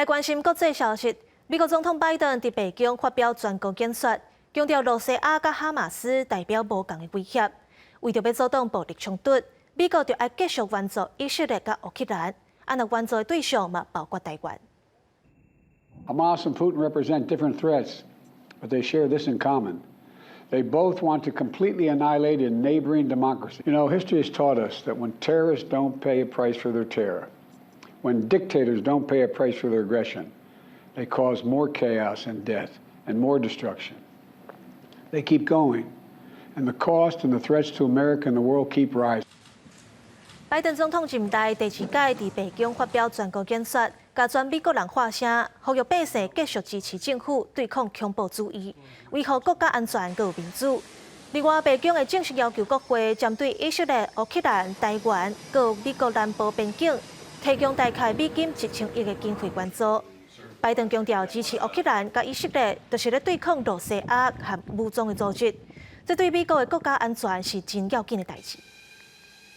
來關心國際消息，美國總統拜登佇白宮發表全國演說，強調羅西亞佮哈馬斯代表無仝的威脅，為著欲阻擋暴力衝突，美國就愛繼續援助以色列佮烏克蘭，啊若援助的對象嘛包括台灣。 Hamas and Putin represent different threats, but they share this in common. They both want to completely annihilate a neighboring democracy. History has taught us that when terrorists don't pay a price for their terror, when dictators don't pay a price for their aggression, they cause more chaos and death and more destruction. They keep going, and the cost and the threats to America and the world keep rising. 拜登總統任內第二擺佇白宮發表全國演說，共全美國人喊聲，呼籲百姓繼續支持政府對抗恐怖主義，維護國家安全佮民主。另外，白宮會正式要求國會針對以色列、烏克蘭、台灣佮美國南部邊境提供大概美金1000億的經費援助。拜登強調支持烏克蘭佮以色列，就是咧對抗羅西亞和武裝的組織，這對美國的國家安全是真要緊的代誌。